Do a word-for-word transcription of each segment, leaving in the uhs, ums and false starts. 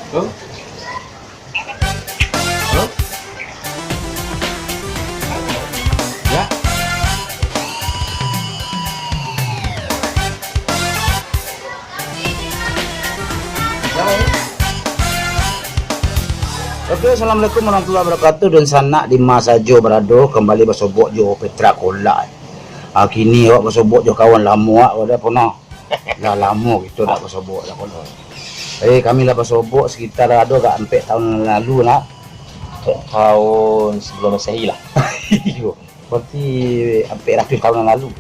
Huh? Huh? Ya. Oke, assalamualaikum warahmatullahi wabarakatuh. Dunsanak di ma sajo barado, kambali basobok jo Petra Kolak. Ah, kini awak basobok jo kawan lamo awak, wadah pono. Lah lamo kito dak basobok dah, kono. Eh, kami lah basobok sekitar ado agak ampek tahun lalu nak. Ampek tahun sebelum Masehi lah. Iyo, berarti ampek ratuih tahun yang lalu.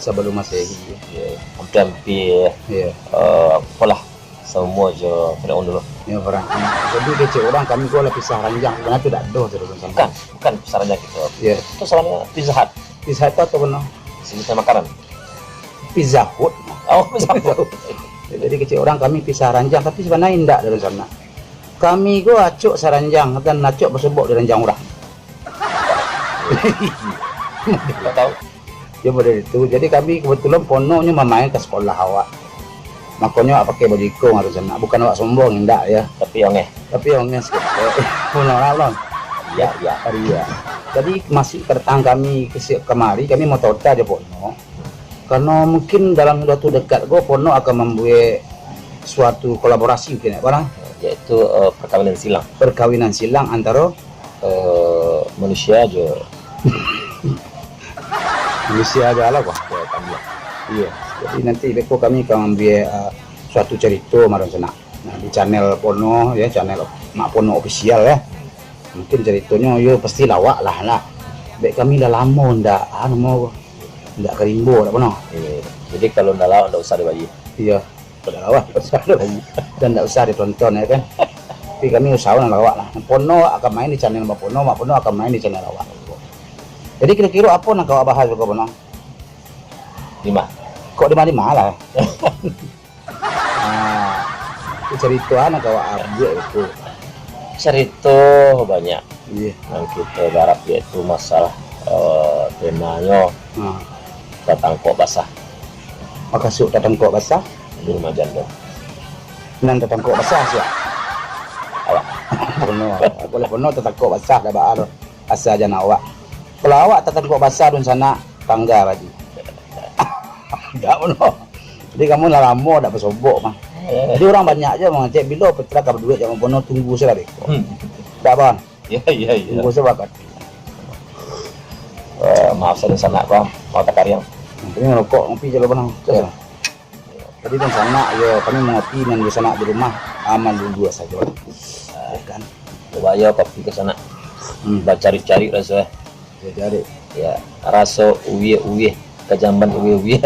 Sebelum Masehi. Ya, hampir-hampir, Iya. eh, apalah, sama je Firaun dulu. Ya, Firaun. Jadi kecek orang kami ko lah pisah ranjang. Sebenarnya tu dak doh tu, Firaun. Bukan, bukan pisah ranjang kita. Ya. Itu salamnyo Pizza Hut. Pizza Hut tu apa benar? Sejenis makanan. Pizza Hut. Oh, Pizza Hut. Jadi kecek orang kami pisah ranjang, tapi sebenarnya indak dari sana. Kami ko acok saranjang dan acok basobok di ranjang urang. Kau tahu? Yo model itu. Jadi kami kebetulan pononyo mamain ka sekolah awak. Makonyo awak pakai baju iko ngarusan. Bukan awak sombong, indak ya. Tapi ongeh. Tapi ongeh sikit. Puno lah, puno. Iya, iya. Iya. Jadi masih kedatangan kami ke si-, kemari, kami mau tota aja pono. Karena mungkin dalam waktu dekat ko pono akan membuat suatu kolaborasi mungkin ya, Bang? Yaitu, eh, perkawinan silang. Perkawinan silang antara Eh, manusia je. Manusia je lah, Bang. Ya, tambah. Iya. Jadi nanti beko kami ka mambuek, ah, suatu carito malam sanak. Nah, di channel Pono, ya, channel Mak Pono Official, ya. Mungkin caritonyo, yo, pasti lawak lah, lah. Bek kami lah lamo ndak, anu, mo, ndak ka rimbo, ndak pernah. Iya. Jadi kalau ndak lawak, ndak usah dibagi. Iya. Dak lawak, ndak usah dibagi. Dan ndak usah ditonton, ya kan. Tapi kami usaho nan lawak lah. Pono akan main di channel Mak Pono, Mak Pono akan main di channel awak. Jadi kiro-kiro apo nan ka awak bahas beko, Pono? Di ma? Kok di ma-di ma lah. Ah, itu carito nan ka awak buek itu. Carito banyak. Iya. Nan kito garap yaitu masalah, eh, temanyo Ah. tatangkok basah. Makasuik tatangkok basah? Di rumah jando. Nan tatangkok basah sia? Awak. Pono. Kalau Pono tatangkok basah dah baa tu. Asa jan awak. Kalau awak tatangkok basah dunsanak, tangga baju. Dak, Pono. Jadi kamu lah lamo dak basobok mah. Eh. Jadi orang banyak je mangecek bilo Petra ka baduet jo Mak Pono, tunggu sajo beko. Hmm. Dak, Bang? Iya, iya, iya. Tunggu sajo beko. Eh, maaf sajo sanak, Bang. Mau takariang. Ini rokok, ngopi je lah, Bang. Iya. Jadi dunsanak, yo, kami mangapi nan dunsanak di rumah, aman dulu sajo. Ya kan? Bawa yo kopi ka sanak. Hmm. Bacari-cari raso, eh. Ya, cari. Ya, raso uwih-uwih, ka jamban uwih-uwih.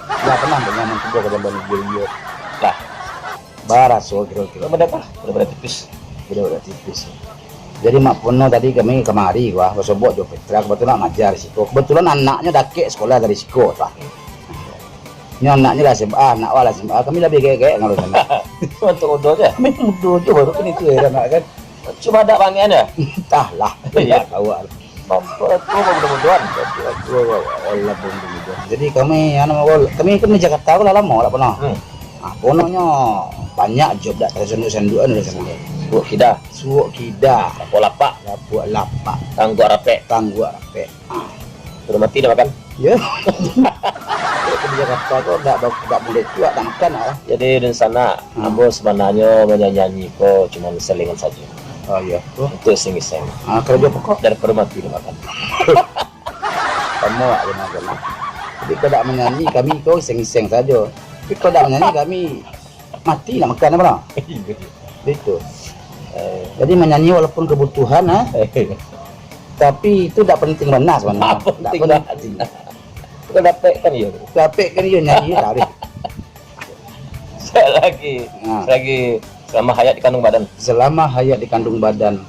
Lah, pernah ndak nyaman tibo ka jamban uwih-uwih? Lah. Baraso kiro-kiro. Beda apa? Beda-beda tipis. Beda-beda tipis. Jadi, Mak Pono tadi kami kamari, wah, basobok jo Petra, kebetulan ngajar di siko. Kebetulan anaknyo dakek sekolah dari siko, wah. Nyo anaknyo lah S M A, anak wah lah S M A, kami lah bagek-gek ngalo sanak. Untuak mudo je. Kami mudo je baru kan itu heran nak kan. Cuma dak bangen ya? Entahlah, Iya. Indak tahu lah. Mampu tu mudo-mudoan. Tapi aku Allah mudo-mudo. Jadi kami, anu, kami kan di Jakarta ko lah lamo dak pernah. Hmm. Ah, pononyo banyak job dak tasanduk-sandukan di sana. Suok kida. Suok kida. Lapuak lapak. Lapuak lapak. Tangguak rapek. Tangguak rapek. Ah. Sudah mati dah makan. Ya. Di Jakarta ko dak ba-, dak buliah tu dak makan lah. Jadi, dunsanak, Hmm. ambo sabananyo manyanyi ko cuma selingan sajo. Oh, iya. Untuak iseng-iseng. Ah, karajo pokok. Daripado mati dah makan. Samo awak je, Mak. Jadi, kalau dak manyanyi, kami ko iseng-iseng sajo. Tapi kalau dak manyanyi, kami mati nak makan apa lah? Iya. Itu. Eh. Jadi, manyanyi walaupun kebutuhan, ah. Tapi itu dak penting bana sabananyo. Dak penting. Kalau dapek kan iyo. Dapek kan iyo nyanyi tarik. Selagi, Ha. selagi selama hayat di kandung badan. Selama hayat di kandung badan,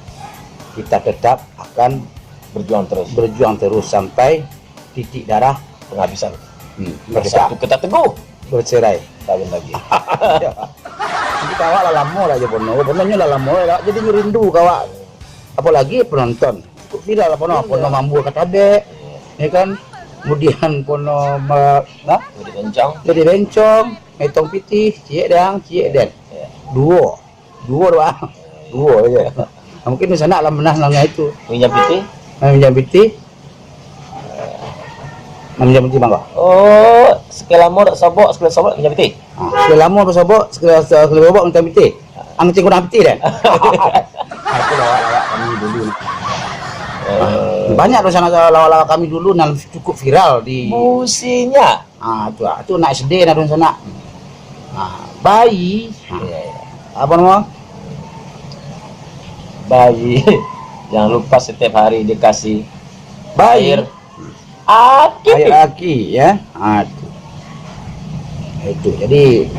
kita tetap akan Berjuang terus. berjuang terus sampai titik darah Penghabisan. Hmm, Bersatu merdeka. Kita teguh. Bercerai. Kawin lagi. Jadi awak lah lamo lah jo Pono. Pononyo lah lamo lah. Jadi nyo rindu ka awak. Apolagi penonton. Cukup viral lah Pono. Iya. Pono mambuek katabek. Iya. Ya kan? Kemudian Pono ma-, nah? Jadi bencong. Jadi bencong. Metong pitih. Ciek dang, ciek den. Iya. Duo. Duo doh, ah. Duo je. Mungkin di sana lah menang namanya itu. Minjam pitih? Nah, minjam pitih. Nah, minjam pitih mangga. Oh, sakali lamo dak sobok, sakali sobok minjam pitih? Ah, sakali lamo basobok, sakali, sakali sobok minjam pitih. Angcing kurang pitih deh. Itu lawak-lawak kami dulu. Eh. Banyak doh sana lawak-lawak kami dulu nan cukup viral di Businya. Ah, tu ah. Tu anak S D nah dunsanak. Ah, bayi. Ah. Iya, iya. Apa nama? Bayi. Jangan lupa setiap hari dikasih bayi. Air aki. Air aki, ya. Ah, tu. Itu. Jadi,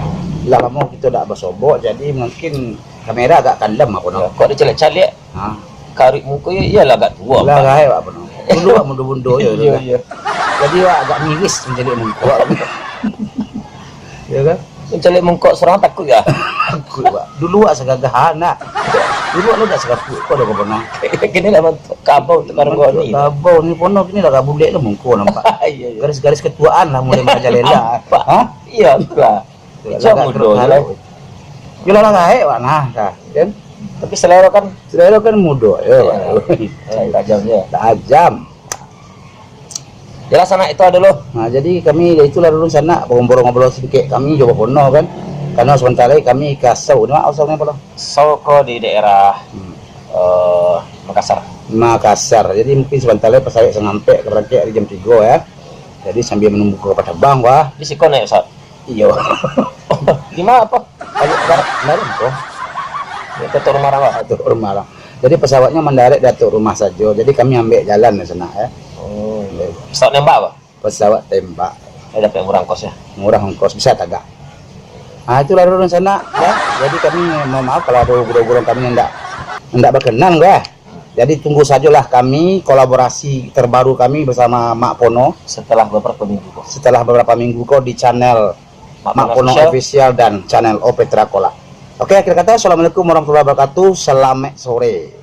lah lamo kita dak basobok, jadi mungkin kamera agak kalem apa nama. Ya, kok dicaliak-caliak? Ha. Karuik muko yo, iyolah agak tuo. Lah gaek, Pak, penuh. Dulu, Pak, mudo-mudo yo, dulu, kan. Iyo, iyo. Jadi, Pak, agak miris mancaliak muko, Pak. Yo, kan? Mancaliak muko surang takuik, yo? Takuik, Pak. Dulu, Pak, sagagahan, nak. Dulu, Pak, lu dak sagapuik, kok ado kok penuh. Kini lah bantuak kabau tu, baru ni. Kabau ni penuh, kini lah agak bulek lah muko nampak. Iyo, iyo. Garis-garis ketuaan lah mulai merajalela. Pak. Ha? Iyo, Pak. Ijau mudo je lah. Yo lah, lah gaek, Pak, nah, dah, kan? Tapi selero kan? Selero kan mudo, yo, Pak. Tajam je. Tajam. Jelas, anak itu ado lo. Nah, jadi kami, ya itulah dulu sanak, ngobrol-ngobrol singkek kami jo Bapono kan. Karena sebentar lagi kami ka Asau. Di mana Asau ni, Bapono? Asau ko di daerah, hmm, eh, Makassar. Makassar. Jadi mungkin sebentar lagi pesawat sangampek ka barangkek hari jam tigo ya. Jadi sambil menunggu kapal terbang, wah. Di siko naik pesawat? Iyo. Di ma, Pak? Atuk, Atuk Rumah Rang, Pak? Atuk Rumah Rang. Jadi, pesawatnya mendarat di Atuk Rumah sajo. Jadi, kami ambiak jalan di sana, ya. Oh. Ambiak. Pesawat nembak, Pak? Pesawat tembak. Eh, dapek murah ongkos, ya? Murah ongkos, bisa tagak. Ah, itulah dulu di sana, ya. Jadi, kami mohon maaf kalau ada gurau-gurau kami yang ndak, ndak berkenan, ya. Jadi, tunggu sajolah kami, kolaborasi terbaru kami bersama Mak Pono. Setelah beberapa minggu ko. Setelah beberapa minggu ko di channel Mak Pono Official dan channel Opetra Kolak. Oke, akhir kata, assalamualaikum warahmatullahi wabarakatuh. Selamat sore.